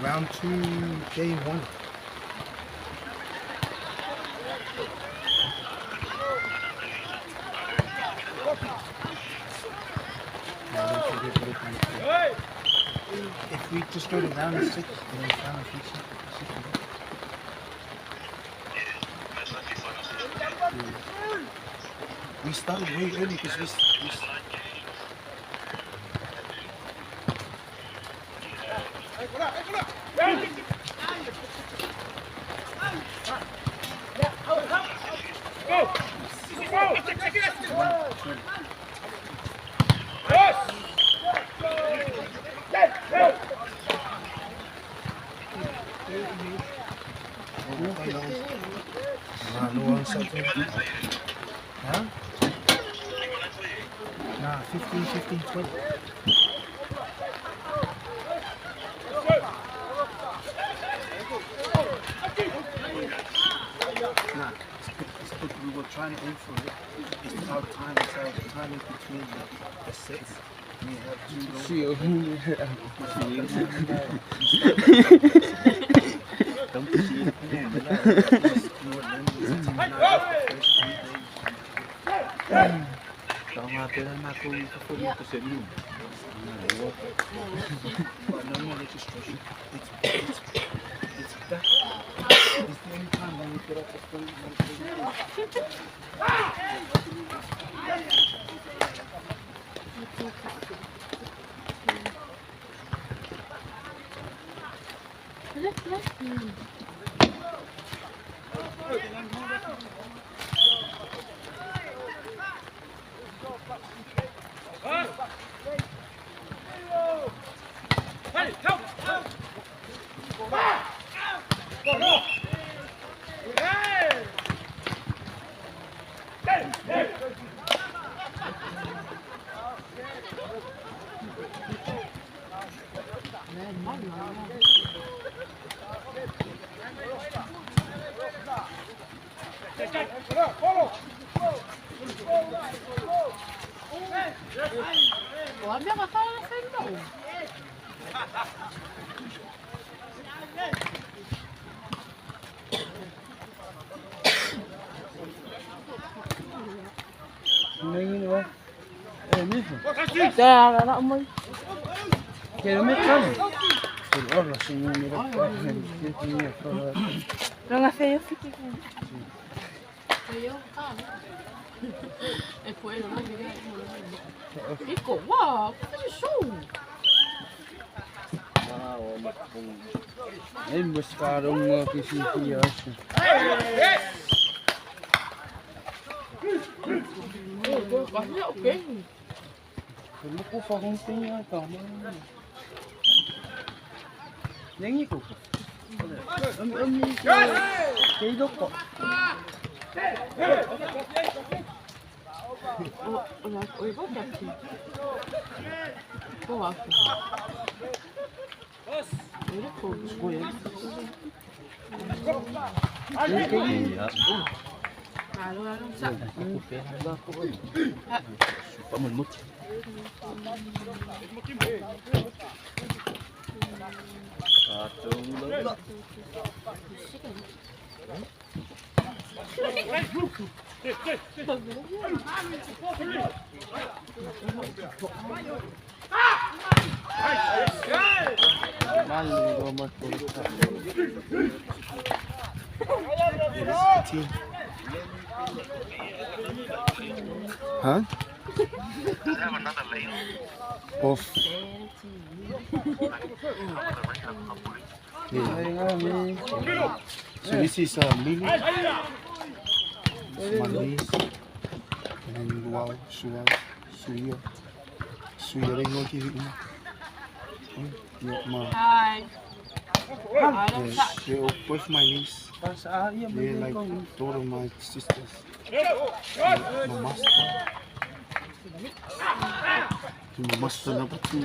Round 2, day 1. If we just go to round 6 and then round 6. We started way early because we Huh? Nah, 15, 15, 20. Nah, it's good. We were trying to aim for it. It's our time, it's our time in between the sets. We have 2 But no more registration. It's back. It's the only time when we get up the phone. Huh? Off. Yeah. So this is Lily. This is my niece. And then Luau, Suau, Suya. Suya Rengo ki uma. Yeah, ma. Hi. Yeah, they're all both my niece. They're like daughter of my sisters. My master. My master number 2.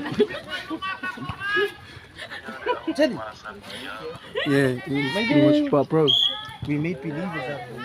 Yeah, it was pretty much, but bro, we made believers out of them.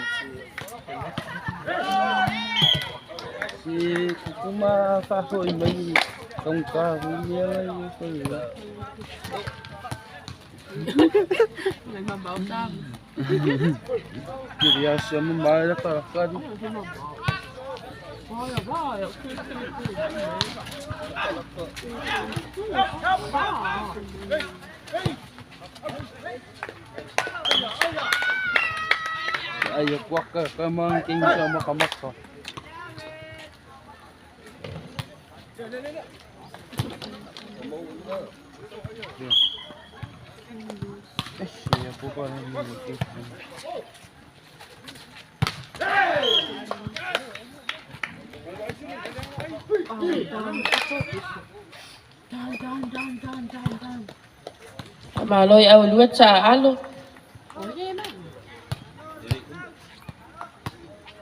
Malo i au lua tsa alo.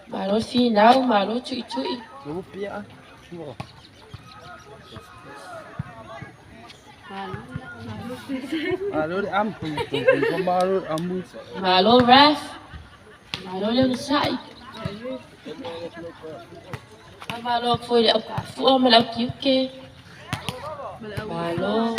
Malo si nau, malo cui cui. Malo ref. Malo le sai. Malo foi le au fua ma le au kiuke. Malo.